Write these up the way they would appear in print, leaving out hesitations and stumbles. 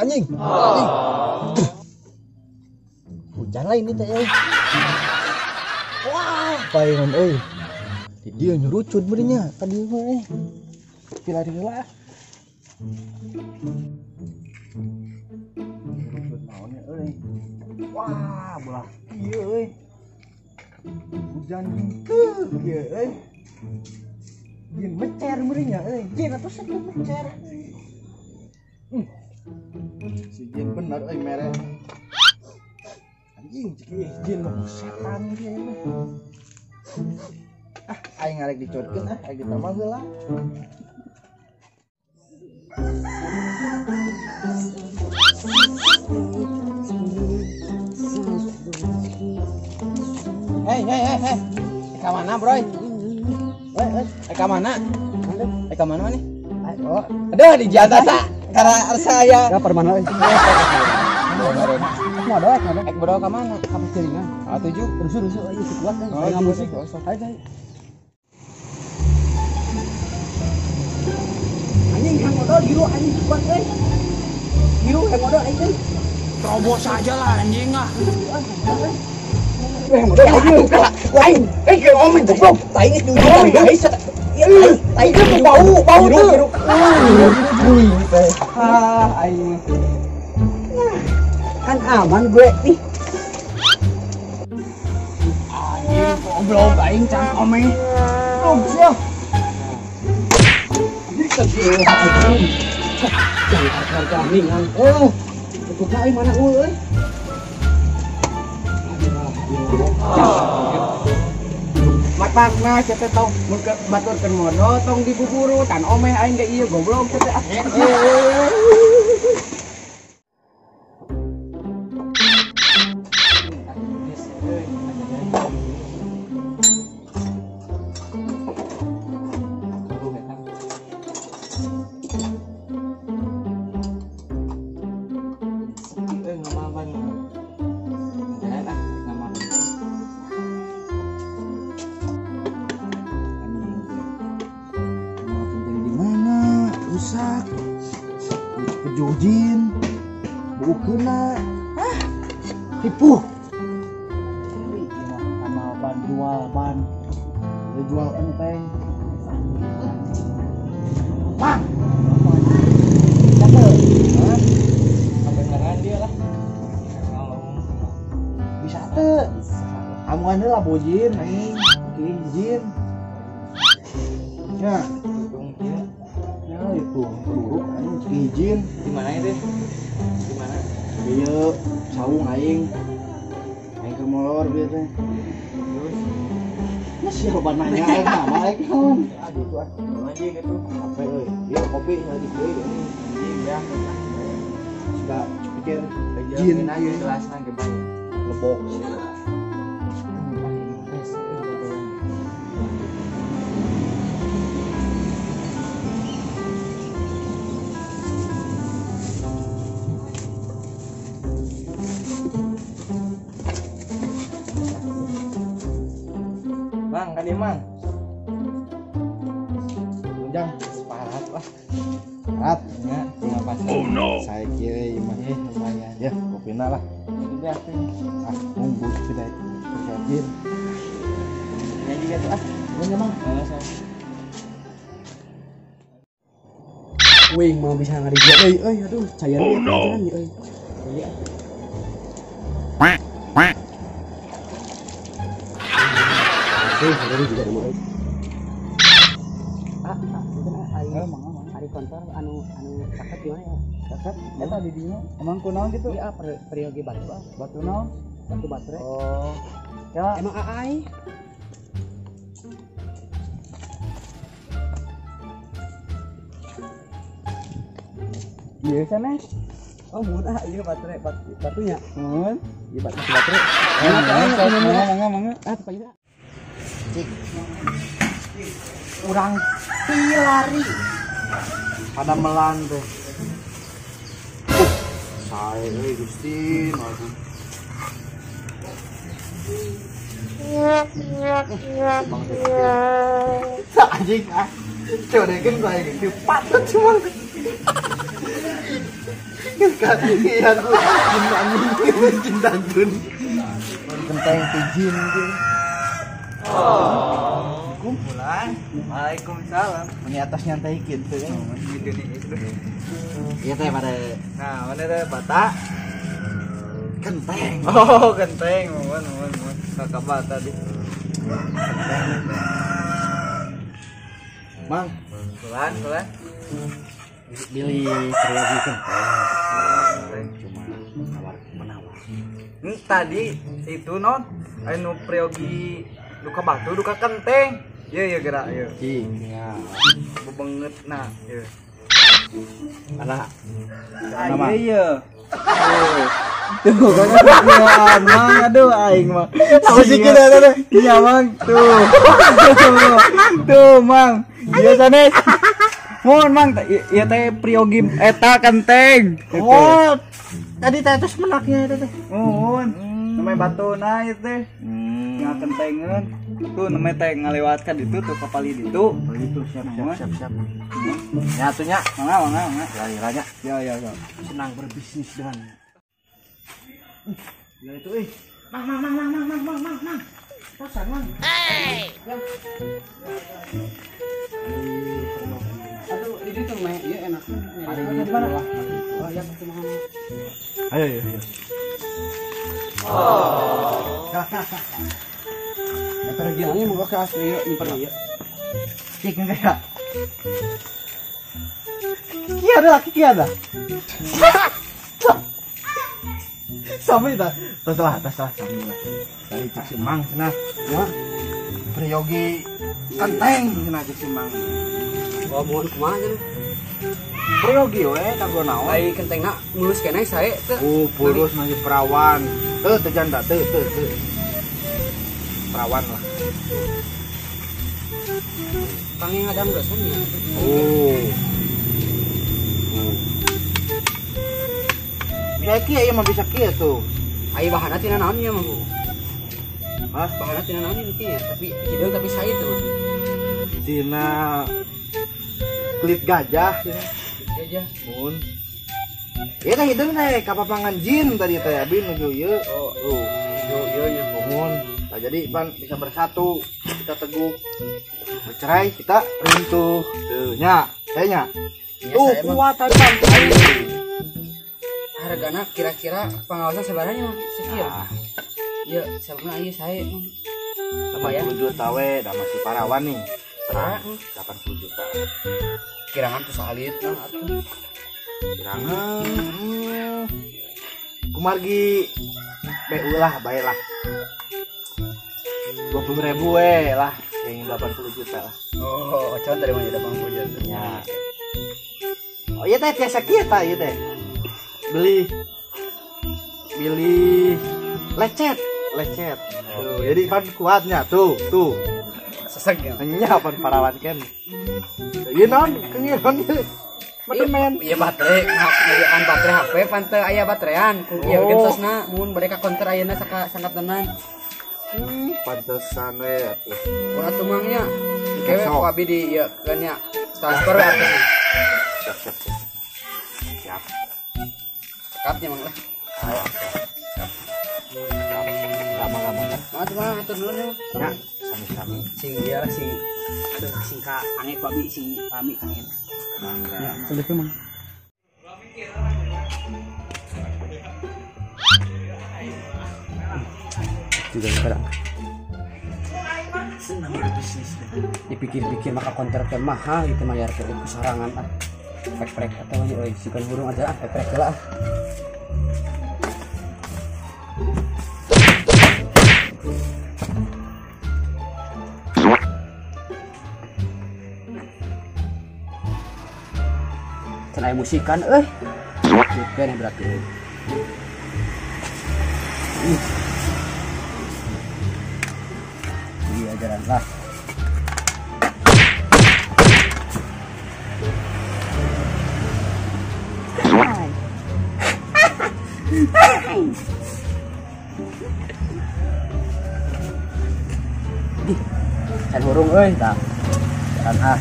Anjing. Hujan lah ini teh. Wah, palingan euy. Di dieu nyurucut beunya tadi mah euy. Pilari heula. Nyurucut naonnya euy. Wah, bola kieu euy. Hujan henteu kieu euy. Jin mecer beunya euy. Jin atuh sakieu mecer. Si jin bener euy mere. Anjing cik jin mah setan ieu mah. Ah, aing ngarek dicotkeun ah, aing ditambah heula. Hei, hei, hei, hei. Ka mana, Bro? Hei, hei, ka mana? Ka mana nih? Oh, aduh di jatah karena saya. Ya permana euy. Modal, modal. Ek bro ka mana? Ka Pasjaringan. Ah, 7. Rusuh-rusuh euy kuat kan. Oh, musik. Ayo. Anjing hang modal giru anjing kuat euy. Giru hang modal aing euy. Terobos aja lah anjing ah. Eh, modal aing. Aing, eh ngomong goblok. Tai geus diujian guys. Tai geus bau, bau tuh. Ah, aing. Kan aman gue nih. Anjing goblok aing can ome. Goblok. Jangan kami. Oh, cukup aing mana euy. Matakna cenah tong mun batur keur modol tong dibuburu tan omeh aing ge ieu goblok cenah. Rusak, kejojin, bau kena, hah, tipu. Sama ban jual ban, jual enteng. Mang, cakep, hah? Kebenaran dia lah. Bisa tuh, amungan lah bojin, anjing, jin, ya. Itu buruk anjing izin di mana itu? Di mana? Ieu saung aing. Aing ke molor bieu teh. Terus nah sia loba nanya aing mah aing naon. Ah gitu ah. Anjing itu kafe euy. Ieu kopi lagi deui anjing ya. Sudah pikir jin ayo kelasna ge bae. Lebok. Bang, kan emang. Ujang, separat lah. Parat nya, ngapa sih? Oh no. Saya kira mah lumayan. Ya, kopina lah. Udah ah, nunggu sudah terjadi. Ya juga tuh ah. Nuhun Mang. Heeh, Wing mau bisa ngarijek euy euy aduh cair. Oh no. Euy. Iya. Ini juga ada. Ah, itu ari kantor anu anu caket gimana ya? Caket? Eta di dinya. Emang kunaon gitu? Iya, perioge batu ah. Batu naon? Batu baterai. Oh. Ya, emang aai. Iya sana. Oh, mudah iya baterai batunya. Mun. Iya batu baterai. Mangga mangga mangga. Ah, tepatnya. Cik. Urang pilari pada melan teh. Sae euy Gusti, magung. Bang teh. Anjing ah. Codekeun ku aing kieu patut cuma. Iya aku anjing jin dangdun. Kenteng tijin gitu. Oh. Kumpulan. Waalaikumsalam. Ini atas nyantai gitu kan. Iya teh pada. Nah, mana teh bata? Kenteng. Oh, kenteng. Mohon. Kakak bata di. Kenteng. Mang, pelan. Beli lagi kenteng. Cuma nawar menawar. Ini tadi itu non, anu priyogi duka batu duka kenteng. Iya gerak iya. Iya. Bebanget nah, iya. Alah. Nama. Iya. Tuh, kan mang, aduh aing mah. Apa sih kita teh? Iya, Mang. Tuh. Tuh, Mang. Iya sanes. Mohon Mang, ieu teh priyogi eta kenteng. Oh, tadi teh terus menaknya itu teh. Mohon. Namanya batuna ieu teh. Nga kentengeun. Tuh namanya teh ngalewatkan itu tuh kapali ditu. Oh itu siap. Ya atuh nya. Mangga. Ya. Ya. Senang berbisnis dengan. Ya itu euy. Mang. Tosan, Mang. Hey. Aduh, di situ mah ieu enak. Ada di mana? Oh, ya pasti mah. Ayo. Oh. Ya pergiannya mau ke asli ieu nyimpen ieu. Cik enggak. Ki ada. Sampai dah. Tas lah sami lah. Tadi cek si Mang cenah. Ya. Priyogi kenteng cenah cek si Mang. Oh, mohon kumaha cenah? Priyogi we kanggo naon? Ai kentengna mulus keneh sae teu. Oh, mulus masih perawan. Teu teu janda teu. Perawan lah. Pange ngadam dosen ya. Oh. Bisa kieu ieu mah bisa kieu tuh. Ai bahana tina naon nya mah. Hah? Bahana tina naon ieu tapi hideung tapi sae teh. Tina kulit gajah ya. Gajah. Mun. Ieu teh hideung teh kapapangan jin tadi teh abi nuju ieu. Oh, tuh. Ieu nya mun. Nah, jadi pan bisa bersatu, kita teguh. Bercerai kita runtuh. Tuh nya, saya nya. Tuh kuat tadi pan. Hargana kira-kira pengawasan sebaranya sekian. Ya, sebenarnya ieu sae. 80 juta we, dah masih parawan nih. Terang 80 juta. Kirangan tuh salit lah atuh. Kirangan. Kumargi BU lah, bae lah. 20.000 we lah, yang 80 juta lah. Oh, ocan tadi mah 80 juta. Ya. Oh iya teh tiasa kieu tah ieu teh. Beli lecet. Tuh, jadi pan kuatnya tuh. Sesek ya. Nya pan parawan kan. Ieu naon keung naon ieu. Maten. Iya baterai, ngayaan baterai HP pan teu aya baterean. Ku ieu gentosna mun bade ka konter ayeuna sangkat tenan. Pantesan we atuh. Mun atuh mang nya. Kewe ku abi di ieu keun nya transfer we atuh. Siap. Siap. Cekapnya mang lah. Ayo. Siap. Lama-lama. Mang atuh mang atur dulu ya. Ya, sami-sami. Sing ieu lah sing aduh sing ka ange ku abi sing kami kangen. Mangga. Ya, sampai mang. Juga sekarang. Senang berbisnis. Dipikir-pikir maka konter teh mahal itu mayar ke sorangan ah. Prek-prek atau ini euy sikan burung aja ah prek-prek lah. Can aya musikan euy. Kieu berarti euy. Iya jalan lah. Ih, can hurung euy tah. Jalan ah.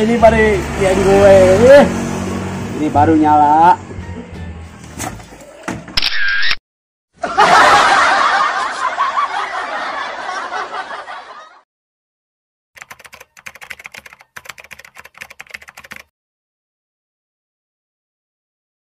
Ini baru yang gue. Ini baru nyala.